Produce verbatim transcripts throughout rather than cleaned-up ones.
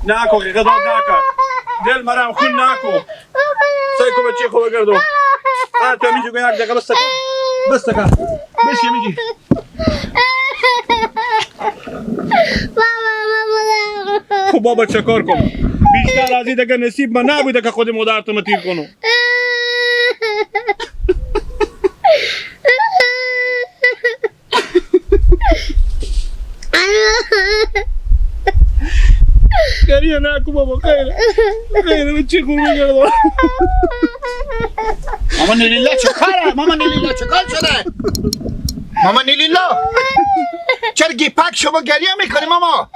ناکو، غیغه داد ناکو. دل مرا خون ناکو. سعی کو بچه خو بگردو. آ، تو همیجی گو یک دقیقه بس تکا. بس تکا. بشی همیجی. بابا، بابا. خب بابا، چه کار کنم؟ بیشتر از این دگه نصیب من نبوده که خود مادر تو تیر کنم. گریه نکو بابا، خیره. خیره، بچه خو بگردو. ماما نیلیلا چه کاره؟ ماما نیلیلا چه کار شده؟ ماما نیلیلا، چرا گیپک شما گریه می‌کنی ماما؟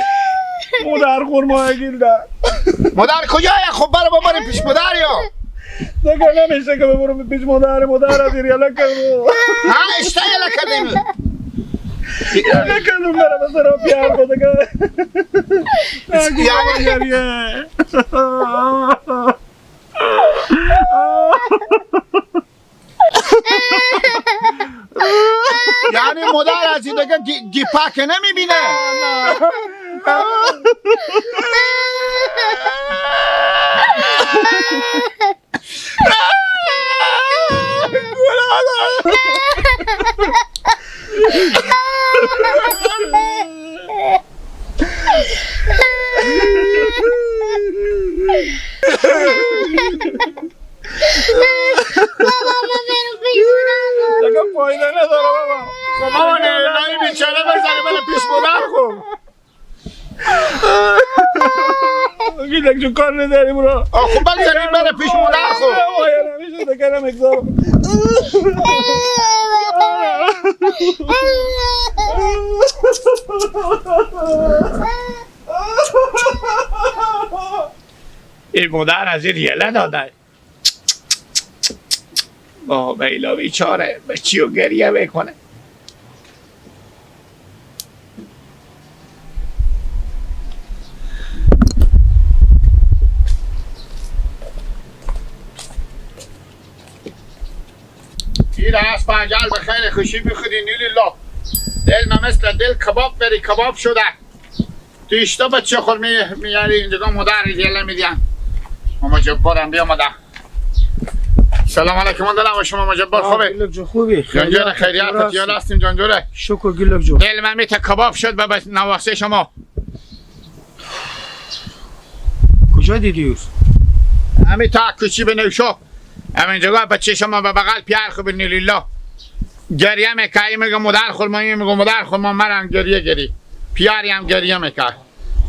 مادر خور ما گیر ده. مادر کجایه؟ خب برو ببریم پیش مادر یا. دیگه نمیشه که ببرم پیش مادر، مادر از یلا کردم. ها، اشتا یلا کردیم. یلا کردم برم سر پیار خود دیگه. یعنی یعنی مادر از این دیگه گی-، گیپک نمی‌بینه. بابا، ما برم پیش مادر. دیگه فایده نداره بابا. خب بابا، نه، نه، این بیچاره بزنه بره پیش مادر خب. گیلک جو کار نداری برو. آه، خب بگذاریم بره پیش مادر خب. وای، نمیشه دیگه، نمیگذارم. ای مادر از این یله داده. با بیلا بیچاره، بچی و گریه می‌کنه. این راست پنجال به خیر خوشی بخودی، نیلیلا. دل ما مثل دل کباب بری کباب شده. تو اشتا بچه خور می-، میاری اینجا مادر یله می‌دیم. ماما جبارم بیا مادر. سلام علیکم، من دلم شما مجبر خوبه؟ گیلک جو خوبی؟ جانجوره، خیریت، خیریت. تیار هستیم جانجوره. شکر گیلک جو. دل من می‌ته کباب شد به بس نواسه شما. کجا دیدی اوس؟ همی تا کوچی به نوشو. همین جگاه بچه شما به بغل پیار خوب نیلیلا. گریه می‌کنی، میگه مادر خور، من میگه مادر خور، ما مرم گریه گری. پیاری هم گریه می‌کنه.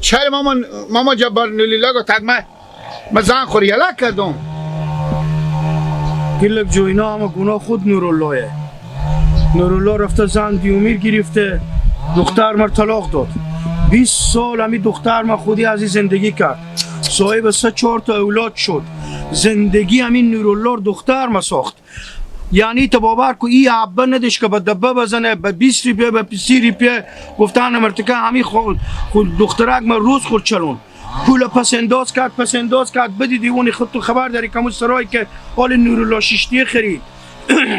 چرا ماما، ماما جبار نوری‌الله گفت حتما من زن خور یلا کردم. گیلک جو، اینا همه گناه خود نورالله‌یه. نورالله رفته زن دیومیر گرفته، دختر مر طلاق داد. بیست سال همی دختر مر خودی ازی زندگی کرد. صاحب سه چهار تا اولاد شد. زندگی همین نورالله دختر مر ساخت. یعنی تو باور کو، ای حبه نداشت که به دبه بزنه، به بیست روپیه، به سی روپیه. گفتن مرتکه همی خو-، خو دخترک من روز خور چلون. پول پس انداز کرد، پس انداز کرد، بدی دیوانی خود تو خبر داری کمو سرایی که آل نورالله شیشتیه خرید.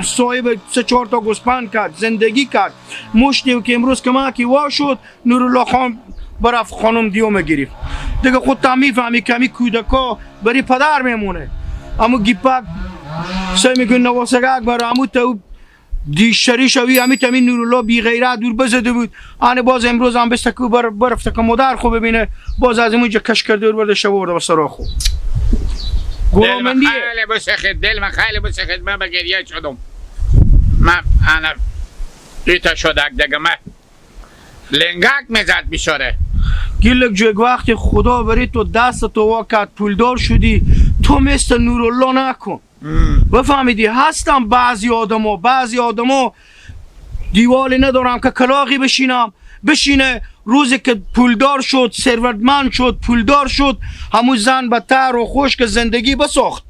صاحب سه چهار تا گوسپند کرد، زندگی کرد. مشتی که امروز که من که وا شد، نورالله خان برفت خانم دیومه گرفت. دیگه خود تا می‌فهمی که همی کودکا بری پدر میمونه. اما گیپک سه میگه نواسگک بر امو تو دی شری شوی همی تمی نورالله بی غیرت دور بزده بود. انه باز امروز هم بسته که بر-، برفته که مادر خو ببینه، باز از اونجا کش کرده و برده شو برده به سرا خو. دل من گناهمندیه. خیلی بسخت، دل من خیلی بسخت، من به گریه شدم. من انا ایتا شدک دگه من. لنگک می‌زد بیچاره. گیلک جو، یک وقتی خدا بری تو دست تو وا کرد، پولدار شدی، تو مثل نورالله نکن. بفهمیدی؟ هستم بعضی آدما، بعضی آدما دیوالی ندارم که کلاغی بشینم، بشینه روزی که پولدار شد، ثروتمند شد، پولدار شد، همون زن به تر و خوش که زندگی بساخت.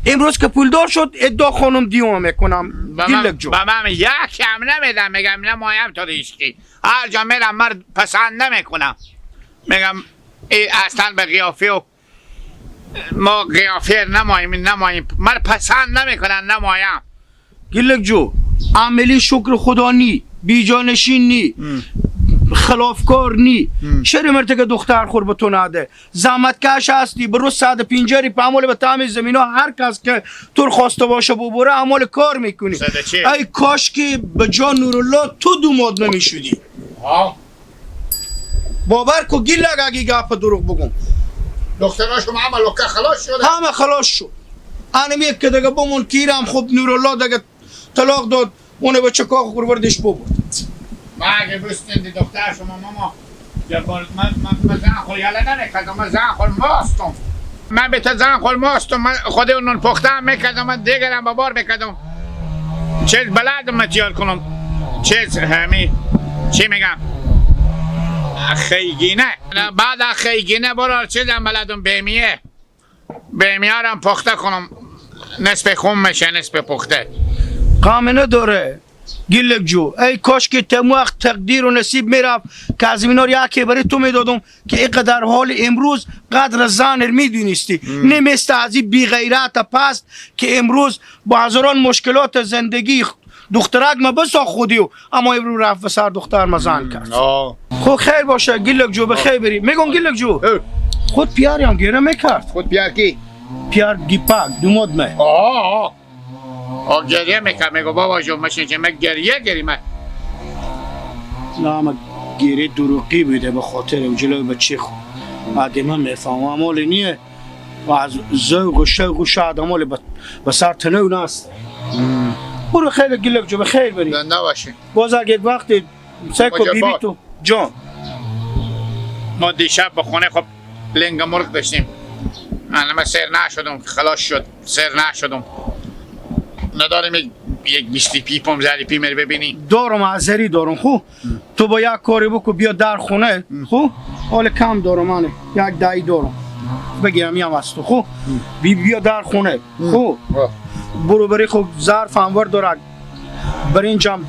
امروز که پولدار شد، ادعا خانم دیوم می‌کنم. به من، گیلک جو. به من یک هم نمی‌دم، می‌گم نمایم تو ریشکی. هر جا می‌رم، مرد پسند نمی‌کنم. می‌گم، ای اصلاً به قیافه و ما قیافه نماییم، نماییم. مرد پسند نمی‌کنن، نمایم. گیلک جو، عملی شکر خدا نی، بیجانشین نی. خلافکار نی. هم. چرا مرتکه دختر خور به تو نده؟ زحمتکش هستی، برو صد و پنجاه ری په امال به تمام زمینا هر کس که تو رو خواسته باشه ببره، امال کار می‌کنی. صد چه؟ ای کاش که به جا نورالله تو دوماد نمی‌شدی. ها. باور کو گیلک اگه گپ دروغ بگم. دخترا شما همه لکه خلاص شده؟ همه خلاص شد. انم یک که دیگه بمون کیرم، خب نورالله دیگه طلاق داد، اون بچه کاخ خور وردش ببرد. ما اگه بستین دی دختر شما ماما، جبار، من، من، من زن خور یاله نمی‌کردم، من زن خور ماستم. من به تو زن خور ماستم، من خود اون نون پخته هم می‌کردم، من دیگرم به بار می‌کردم. چیز بلدم من تیار کنم. چیز همی، چی می‌گم؟ خیگینه. بعد از خیگینه برار چیزم بلدم، بیمیه. به میارم پخته کنم، نصف خون می‌شه، نصف پخته. غم نداره گیلک جو. ای کاش که تمو وقت تقدیر و نصیب می‌رفت که از اینا رو یکی برای تو می‌دادم که اینقدر حال امروز قدر زن رو می‌دونستی. نه مثل از این بی‌غیرت پست که امروز با هزاران مشکلات زندگی دخترک ما بسا خودی و اما امرو رفت و سر دختر ما زن کرد. آه. خب خیر باشه گیلک جو، به خیر بری. می‌گم گیلک جو، اه. خود پیاری هم گیره می‌کرد. خود پیار کی؟ پیار گیپک، دوماد مه. آه، آه. آه، گریه می‌کرد، می‌گو بابا جو، مشین که من گریه گری من. نه، اما گیره دروغی بوده به خاطر او جلو بچه خو. آدم هم می‌فهمه، اما نیه. و از ذوق و شوق و شاد عمل به، به سر تنو نست. برو خیلی گیلک جو، به خیر بری. زنده باشی. باز اگه وقتی سکو بی بی تو جان. ما دیشب به خونه خب لنگ مرغ داشتیم. من سیر نشدم، خلاص شد، سیر نشدم. نداریم یک، یک بیست پی، پونزده پی مر ببینی. دارم، حاضری دارم. خو تو با یک کاری بکو، بیا در خونه. خو حال کم دارم، من یک دهی دارم. بگی همی هم از تو. خو بی-، بیا در خونه. خو برو بری خو ظرف هم ور دارک. برنجم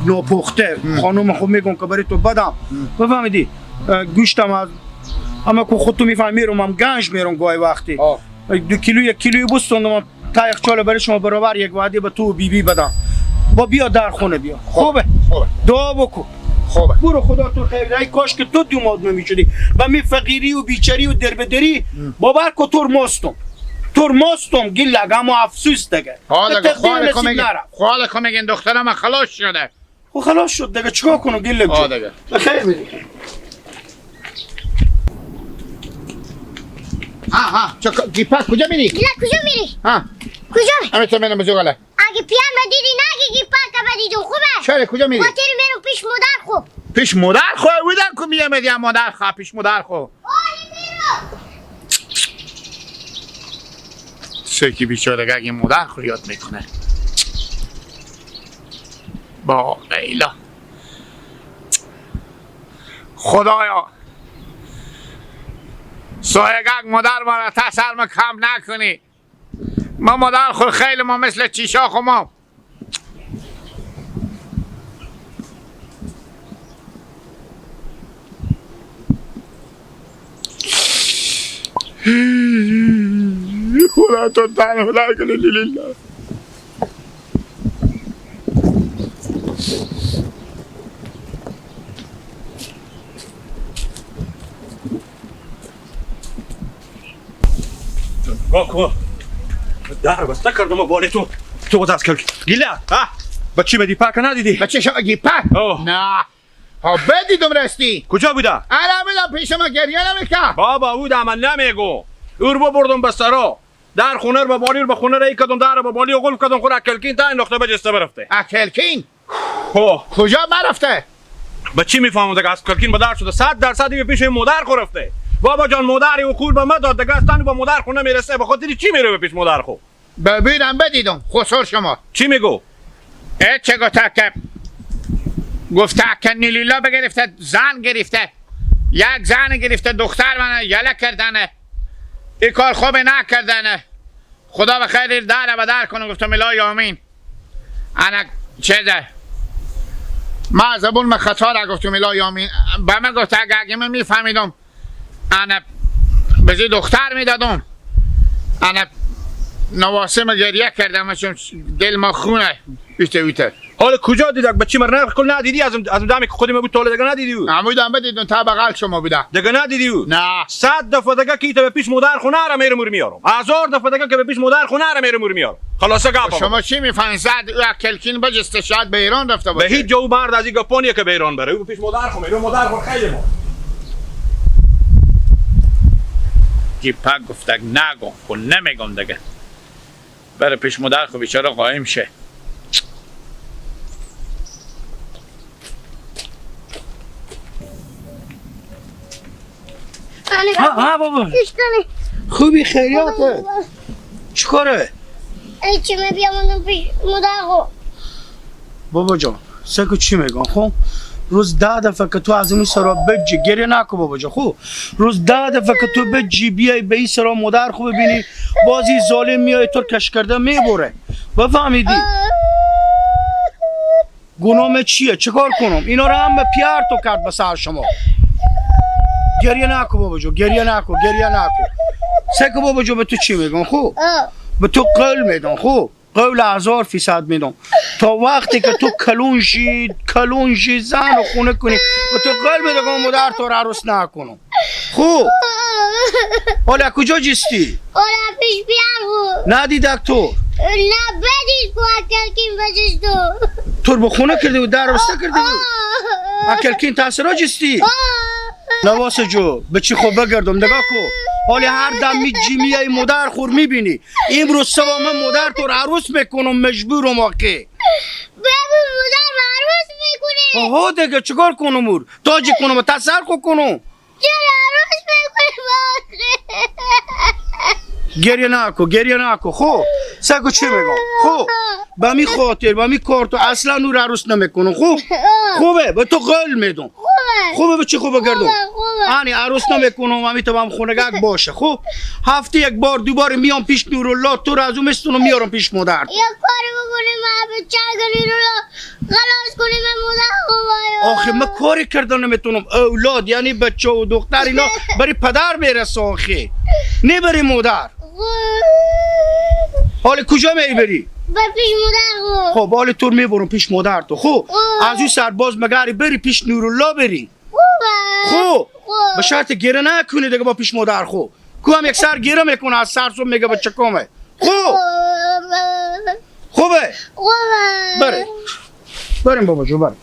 ناپخته. خانم خو می‌گم که بری تو بدم. بفهمیدی؟ اه، گوشتم از اما کو خود تو می‌فهمی، میرم هم گنج میرم گاهی وقتی. آه. دو کیلو، یک کیلویی بستوندم، تا یخچال برای شما برابر یک وعده به تو و بی بی بدم. با بیا در خونه بیا. خوبه؟ خوبه. دعا بکن. خوبه. برو، خدا تو خیر. ای کاش که تو دوماد نمی‌شدی. و می فقیری و بیچاری و دربدری، باور کو تور ماستم. تور ماستم، گیلک، اما افسوس دگه. ها دگه، تقدیر خاله نصیب کمگین. نره. خاله کمگین دخترم خلاص شده. خو خلاص شد دیگه، چیکار کنم گیلک جو؟ آه دیگه. به خیر می‌ری. ها، ها، چه ک-، گیپک کجا می‌ری؟ گیلک کجا می‌ری؟ ها. کجا؟ همه تو منو بزرگ گله. اگه پیان بدیدی نگی گیپک بدیدم، خوبه؟ چرا، کجا می‌ری؟ خاطر میرم پیش مادر خو. پیش مادر خو؟ بودن که می‌آمدی مادر خو، پیش مادر خو. آه، می‌رم. سه کی بیچاره اگه مادر خو یاد می‌کنه. با لیلا. خدایا، سایگک مادر ما را تا سر ما کم نکنی. ما مادر خو خیلی ما مثل چیشا خو ما. خدا تو تنها نکنه، لیلا. نگاه کن. در بسته کردم و بالای تو، تو باز از کل. گیلک. ها؟ بچی بدی پاک ندیدی؟ بچه شما گیپک؟ آه. نه. ها، بدیدم راستی. کجا بوده؟ الان بدم پیش ما گریه نمی‌کرد. بابا، او ده من نمیگو. او رو ببردم به سرا. در خونه رو به بالی رو به خونه رو ای کدوم در رو به بالی و قلف کدوم خود کلکین تا این نقطه به جسته برفته. اه، کلکین؟ خو. کجا برفته؟ به چی می‌فهمم دیگه؟ از کلکین به در شده. صد درصد این پیش این مادر خو رفته. بابا جان، مادری و کور به من داد دیگه. از تن با مادر خو نمیرسه. به خاطر چی میره به پیش مادر خو؟ ببینم بدیدم، خسر شما. چی میگو؟ اه، چه گفته که، گفته که نیلیلا بگرفته، زن گرفته، یک زن گرفته، دختر منه یله کردنه، این کار خوب نکردنه. خدا به خیر در به در کنه. گفتم الهی آمین. انا چیزه، ما زبون ما خطا را گفتم الهی آمین. به من گفته اگه، اگه من میفهمیدم، انا بزی دختر میدادم. انا نواسم گریه کردم، چون دل ما خونه بیته بیته. حالا کجا دیدک؟ بچی مر نرخ کل ندیدی؟ از اون، از اون دمی که خودی ما بود تا حالا دگه ندیدی او؟ عمود هم بدیدون تا بغل شما بوده. دگه ندیدی او؟ نه. صد دفعه دگه که ایتا به پیش مادر خو نرم ایره مور میارم. هزار دفعه دگه که به پیش مادر خو نرم ایره مور میارم. خلاصه گپ شما آمد. چی می‌فهمین؟ صد او اکلکین بجسته، شاید به ایران رفته به باشه. هیچ جا او مرد از این گپانیه که به ایران بره. او به پیش مادر خو میره، مادر خو خیلی ما. جی پاک گفتک نگم، خو نمیگم دگه. بره پیش مادر خو بیچاره قایم شه. ها، ها بابا. خوبی، خیریاته؟ چیکاره؟ ای چی، می بیامونم پیش مادر خو. بابا جان، سه که چی می‌گن خو؟ روز ده دفعه که تو از این سرا بجی، گریه نکو بابا جان خو. روز ده دفعه که تو بجی بیای به این سرا مادر خو ببینی، بازی ظالم میای تو کش کرده میبره. بفهمیدی؟ گناه من چیه؟ چه کار کنم؟ اینا رو هم به پیار تو کرد به سر شما. گریه نکو بابا جو، گریه نکو، گریه نکو. سکو بابا جو، به تو چی می‌گن خو؟ به تو قول می‌دن خو. قول هزار فیصد می‌دم. تا وقتی که تو کلون شی، کلون شی، زن و خونه کنی، به تو قول می‌دم که مادر تو رو عروس نکنم. خو. حالا کجا جستی؟ حالا پیش بیار خو. ندی دکتر؟ نه بدید کو اکلکین بجستو. تور به خونه کرده بود، در رسته کرده بود. آه. اکلکین تاثیرا جستی؟ آه. نواس جو، به چی خو بگردم، نگاه کو. حالا هر دم می جیمی ای مادر خور می‌بینی. امروز صبح من مادر تو رو عروس می‌کنم، مجبورم آخه. بابا، مادر رو عروس می‌کنی؟ آها دیگه، چیکار کنم اور؟ تاجی کنم، تا سر خو کنم. چرا عروس می‌کنی با آخه؟ گریه نکو، گریه نکو. خو، سگو چی می‌گم؟ خو، به می خاطر، به می کار تو اصلاً نور عروس نمی‌کنم. خو، خوبه، به تو قول می‌دم. خوبه. خوبه، به چی خوبه گردم؟ خوبه، خوبه. آنی عروس نمی‌کنم، امی تو هم خونگک باشه. خو، هفته یک بار، دو بار میام پیش نورالله، تو رو از اون می‌ستونم میارم پیش مادر. یک کاری بکنیم، ما به چرگ نورالله خلاص کنیم، مادر خوبه یا. آخه من کاری کردن نمی‌تونم. اولاد، یعنی بچه و دختر اینا بری پدر می‌رسه آخه. نه بری مادر. خو. حالا کجا می‌بری؟ به پیش مادر خو. خب، حالا تو رو می‌برم پیش مادر تو. خو. خو. از اون سر باز مگری بری پیش نورالله بری. خوبه. خو. خو. به شرط گره نکنی دیگه با پیش مادر خو. کو هم یک سر گره می‌کنه، از سر صبح میگه به چه کامه. خو. خوبه. خوبه. خوبه. بره. بریم بابا جو، بریم.